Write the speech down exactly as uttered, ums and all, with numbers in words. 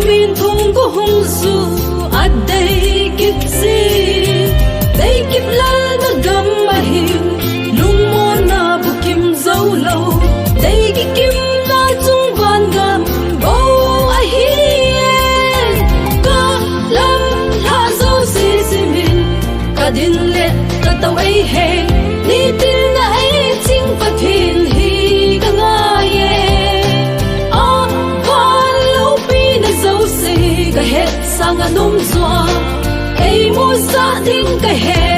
Min thung ko hung su adei kip si, dei kip lal na gam ahin, lungmonna bukim zo lo, dei kikim na chung van gam bo ahi e. Ka lam lha zo si simin, ka din le ka tau ei he, ni tin na ei ching Pathen hi ka ngai e. A van lopi na zo si ka het sang a num zua, ei mu sa ding ka he